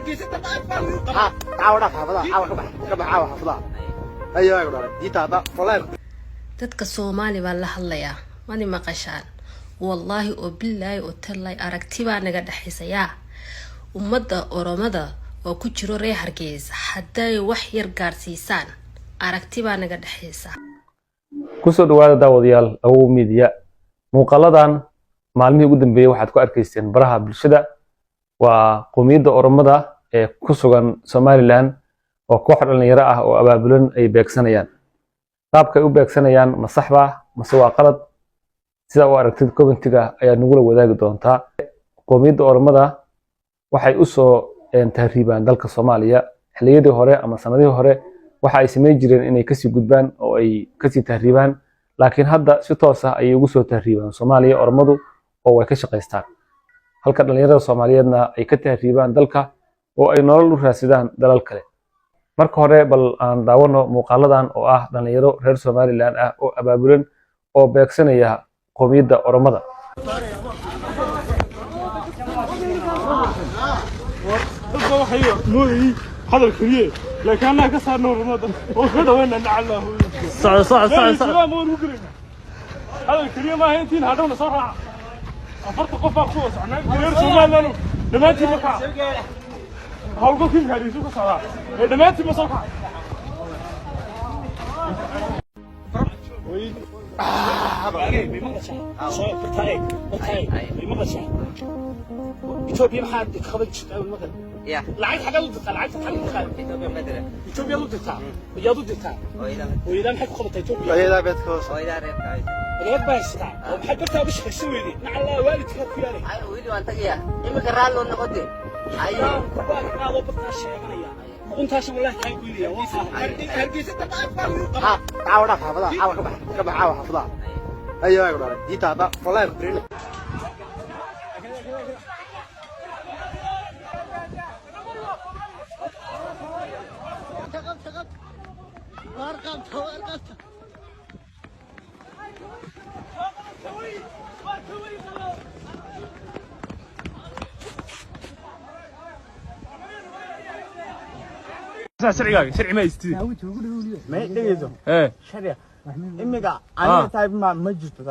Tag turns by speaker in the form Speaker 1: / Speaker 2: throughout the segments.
Speaker 1: Caawa dhaaf xaafadaha, caawa ka bax, ka bax caawa xaafadaha. Ayo ay dhalay diinta hadda, wallahi.
Speaker 2: Dadka Soomaali baan la hadlayaa, mani maqashaan? Wallaahi oo bilaahi oo tallaahi, aragti baa naga dhexaysa. Yaa ummadda Oromada oo ku jiro reer Hargeysa, hadday wax yar gaarsiisaan, aragti baa naga dhexaysa.
Speaker 3: Kusoo dhawaada, daawadayaal, Awow Media. Muuqaaladan maalmihii ugu dambeeyey waxaad ku arkayseen baraha bulshada waa qowmiyadda Oromada ee ku sugan Somaliland oo koox dhalinyaro ah oo abaabulan ay beegsanayaan. Qaabkay u beegsanayaan ma saxba mase waa qalad? Sidaa u aragtid commentiga ayaad nagula wadaagi doontaa. Qowmiyadda Oromada waxay usoo tahriibaan dalka Soomaaliya. Xilliyadii hore ama sanadihii hore waxa ay samayn jireen inay kasii gudbaan oo ay kasii tahriibaan, laakiin hadda si toos ah ayay ugu soo tahriibaan Soomaaliya Oromadu oo way ka shaqaystaan, halka dhalinyarada Soomaaliyeedna ay ka tahriibaan dalka oo ay nolol u raadsadaan dalal kale. Marka hore bal aan daawano muuqaaladan oo ah dhalinyaro reer Somaliland ah oo abaabulan oo beegsanaya qowmiyadda Oromada.
Speaker 4: Dadka waxay moodayay hadal keliye, laakiin annaga ka saarna Oromada oo ka dhawayna nacallah.
Speaker 5: Socdo, socdo, socdo, socdo.
Speaker 4: Waan ugu gelayna hadal keliye maaha, intiin hadhowna soo raaca. 40 qof baa ku wada socnaa reer Somaliland, dhammaantiin ma kaca. Howlgalkii Hargeysa ka socdaa ee dhammaantiin ma soo kaca.
Speaker 6: Etoobiya maxaad qaban jirtaa maqal? Lacag xagaad u dirtaa? Lacagta xagaad u dirtaa? Etoobiyaad u dirtaa? Yaad u dirtaa? Hooyadaa maxay ku qabataa Etoobiya?
Speaker 1: Hooyadaa beedka hoose.
Speaker 6: Adeer baa haysataa oo maxay bartaa uga shaqaysan weyday? Nacallaa waalidkaa ku yaalay.
Speaker 7: Wili waan tagayaa iminka, raalli noqote.
Speaker 6: Kubaa qaadoo bartaa sheeganaya, uquntaasha wallahi kaa goynaya waan faahay.
Speaker 1: Caawa dhaaf xaafadaha, caawa ka bax, ka bax caawa xaafadaha. Ayo ay dhalay diinta hadda, wallahi.
Speaker 4: Sharcigaaga sharci ma haystid. Ee
Speaker 8: Imiga aniga type ma jirto.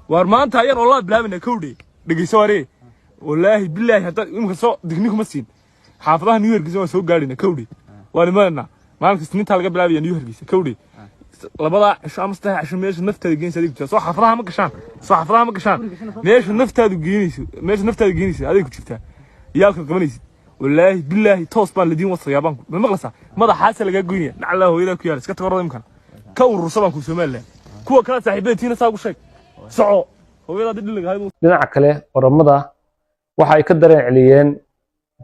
Speaker 4: Waar maanta ayaan olaa bilaabana kowdhe. Dhegeyso waree, wallaahi bilaahi, haddaad imika soo digni kuma siin. Xaafadaha New Hargeysa waan soo gaadhina kowdhe, waan imanayna. Maalinka Isniintaa laga bilaabaya New Hargeysa kowdhe. Labadaa cisho ama 3 cisho meesha naftaada geynaysa adiga jirtaa. Soo xaafadaha ma gashaan, soo xaafadaha ma gashaan. Meesha naftaadu geynayso, meesha naftaadu geynayso aday ku jirtaa. Yaalka qabanaysid, wallaahi bilaahi, toos baan ladiin wasayaa. Baan ma maqlaysaa? Madaxaasa lagaa goynaya. Nacalaa hooyadaa ku yaala. Iska tago imkan ka urursa baan ku Somaliland. Kuwa kale saaxiibada tiina saa ugu sheeg. Soco, hooyadaa dib dhiliga ahayd.
Speaker 3: Dhinaca kale, Oromada waxa ay ka dareen celiyeen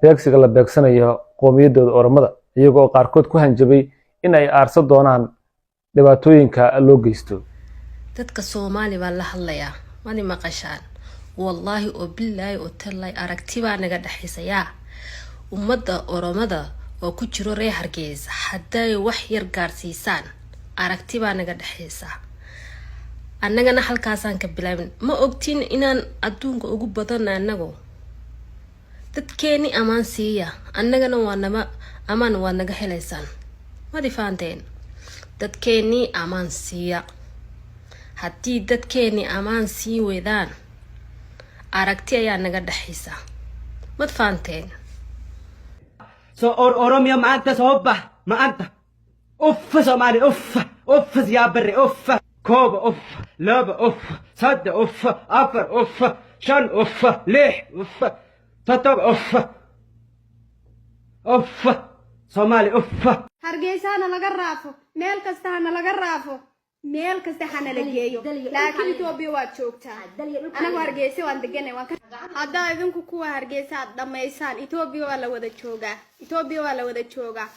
Speaker 3: beegsiga la beegsanayo qowmiyaddooda Oromada, iyagoo qaarkood ku hanjabay in ay aarsan doonaan dhibaatooyinka loo geysto.
Speaker 2: Dadka Soomaali baan la hadlayaa, mani maqashaan? Wallaahi oo bilaahi oo tallaahi, aragti baa naga dhexaysa. Yaa ummadda Oromada oo ku jiro reer Hargeysa, hadday wax yar gaarsiisaan, aragti baa naga dhexaysa. Annagana halkaasaan ka bilaabin. Ma ogtiin inaan adduunka ugu badana annagu? Dadkeeni amaan siiya, annagana waa nama amaan waad naga helaysaan. Madi fahanteen? Dadkeenii amaan siiya. Haddii dadkeeni amaan sii weydaan, aragti ayaa naga dhexaysa. Mad fahanteen?
Speaker 8: So Oromia maanta soo bax maanta. Uffa Soomaali, uffa, uffa siyaa barre, uffa. 1, uffa 2, uffa 3, uffa 4, uffa 5, uffa 6, uffa 7, uffa, uffa Soomaali, uffa.
Speaker 9: Hargeysa hana laga raafo, meel kasta hana laga raafo, meel kasta hana la geeyo, laakiin Etoobiya waad joogtaa. Anagu Hargeysa waan deganay, waan haddaa idinku kuwa Hargeysa aad dhammaysaan. Etoobiya waa la wada joogaa, Etoobiya waa la wada joogaa.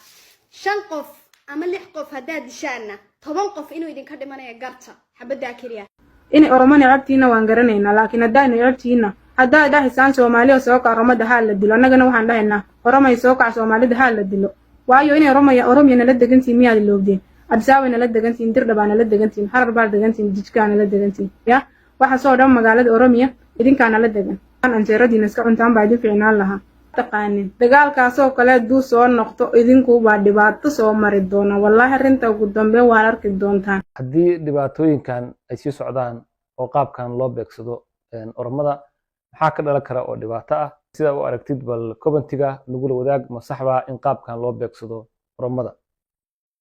Speaker 9: 5 qof ama 6 qof haddaad dishaanna, 10 qof inuu idinka dhimanaya garta xabaddaa keliya.
Speaker 10: Inay Oromo necabtiina waan garanaynaa, laakiin haddaa necabtiina, haddaa dhahaysaan Soomaaliya soo kac, Oromada haa la dilo, annagana waxaan dhahaynaa Oromay soo kac, Soomaalida haa la dilo. Waayo, inay Oromaya Oromiya nala degantihiin miyaad iloobdeen? Adisaawa nala degantihiin, Dirdhabaa nala degantihiin, Xarar baa degantihiin, Jijkaa nala degantihiin, ya waxaasoo dhan magaalada Oromiya idinkaa nala degan. Anjeeradiina iska cuntaan baa idin fiicnaan lahaa. Taqaanin dagaalkaasoo kale hadduu soo noqdo, idinkuubaa dhibaato soo mari doona. Wallaahi, arrinta ugu dambeyn waad arki doontaan.
Speaker 3: Haddii dhibaatooyinkan ay sii socdaan oo qaabkan loo beegsado Oromada, maxaa ka dhalan kara oo dhibaato ah? Sida u aragtid bal commentiga nagula wadaag. Ma saxbaa in qaabkan loo beegsado Oromada?